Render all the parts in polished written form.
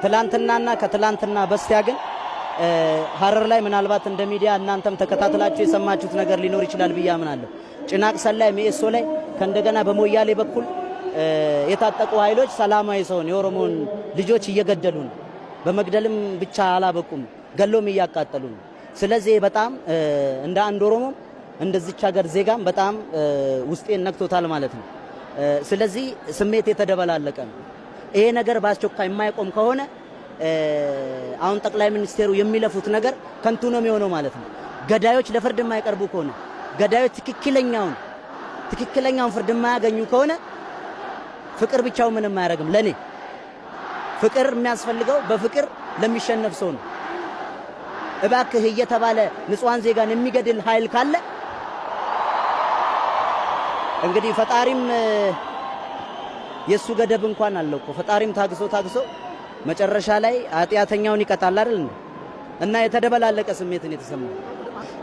ትላንትናና ከትላንትና በስቲያ ግን ሀረር ላይ ምናልባት እንደ ሚዲያ እናንተም ተከታትላችሁ የሰማችሁት ነገር ሊኖር ይችላል ብዬ አምናለሁ። ጭናቅሰን ላይ፣ ሚኤሶ ላይ፣ ከእንደገና በሞያሌ በኩል የታጠቁ ኃይሎች ሰላማዊ ሰውን የኦሮሞን ልጆች እየገደሉ ነው። በመግደልም ብቻ አላበቁም፣ ገሎም እያቃጠሉ ነው። ስለዚህ በጣም እንደ አንድ ኦሮሞም እንደዚች ሀገር ዜጋም በጣም ውስጤን ነክቶታል ማለት ነው። ስለዚህ ስሜት የተደበላለቀ ነው። ይሄ ነገር በአስቸኳይ የማይቆም ከሆነ አሁን ጠቅላይ ሚኒስቴሩ የሚለፉት ነገር ከንቱ ነው የሚሆነው ማለት ነው። ገዳዮች ለፍርድ የማይቀርቡ ከሆነ፣ ገዳዮች ትክክለኛውን ፍርድ የማያገኙ ከሆነ ፍቅር ብቻው ምንም አያደርግም። ለኔ ፍቅር የሚያስፈልገው በፍቅር ለሚሸነፍ ሰው ነው። እባክህ እየተባለ ንጹሐን ዜጋን የሚገድል ኃይል ካለ እንግዲህ ፈጣሪም የሱ ገደብ እንኳን አለው እኮ። ፈጣሪም ታግሶ ታግሶ መጨረሻ ላይ ኃጢአተኛውን ይቀጣል አይደል እንዴ? እና የተደበላለቀ ስሜትን የተሰማው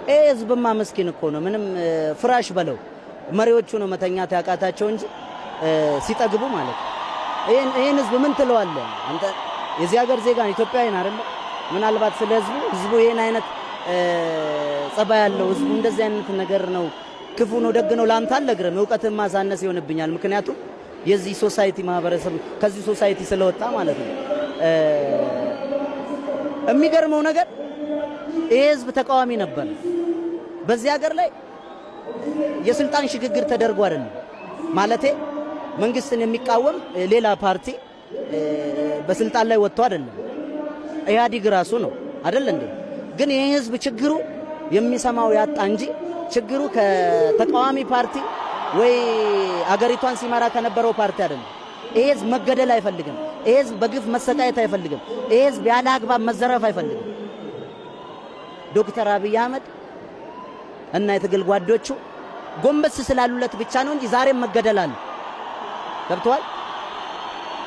ይሄ ህዝብማ ምስኪን እኮ ነው። ምንም ፍራሽ በለው መሪዎቹ ነው መተኛት ያቃታቸው እንጂ ሲጠግቡ ማለት ነው። ይሄን ህዝብ ምን ትለዋለህ አንተ? የዚህ ሀገር ዜጋ ኢትዮጵያዊ አይደለ? ምናልባት ስለ ህዝቡ ህዝቡ ይሄን አይነት ጸባይ ያለው ህዝቡ እንደዚህ አይነት ነገር ነው፣ ክፉ ነው፣ ደግ ነው ላንተ አልነግርህም። እውቀትን ማሳነስ ይሆንብኛል። ምክንያቱም የዚህ society ማህበረሰብ ከዚህ society ስለወጣ ማለት ነው። የሚገርመው ነገር ይሄ ህዝብ ተቃዋሚ ነበር። በዚህ ሀገር ላይ የስልጣን ሽግግር ተደርጎ አይደለም፣ ማለቴ መንግስትን የሚቃወም ሌላ ፓርቲ በስልጣን ላይ ወጥቶ አይደለም። ኢህአዲግ ራሱ ነው አይደል እንዴ? ግን ይሄ ህዝብ ችግሩ የሚሰማው ያጣ እንጂ ችግሩ ከተቃዋሚ ፓርቲ ወይ አገሪቷን ሲመራ ከነበረው ፓርቲ አይደለም። ይሄ ህዝብ መገደል አይፈልግም። ይሄ ህዝብ በግፍ መሰቃየት አይፈልግም። ይሄ ህዝብ ያለ አግባብ መዘረፍ አይፈልግም። ዶክተር አብይ አህመድ እና የትግል ጓዶቹ ጎንበስ ስላሉለት ብቻ ነው እንጂ ዛሬም መገደል አለ። ገብተዋል።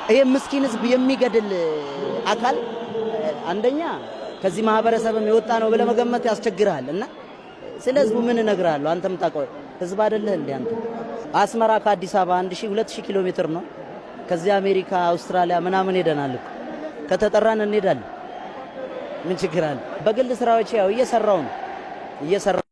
ይሄ ምስኪን ህዝብ የሚገድል አካል አንደኛ ከዚህ ማህበረሰብም የወጣ ነው ብለህ መገመት ያስቸግርሃል። እና ስለ ህዝቡ ምን እነግርሃለሁ? አንተም ታውቀው ህዝብ አይደለህ እንዴ አንተ? አስመራ ከአዲስ አበባ 1000 2000 ኪሎ ሜትር ነው። ከዚህ አሜሪካ፣ አውስትራሊያ ምናምን ሄደናል እኮ። ከተጠራን እንሄዳለን። ምን ችግር አለ? በግል ስራዎች ያው እየሰራው ነው እየሰራው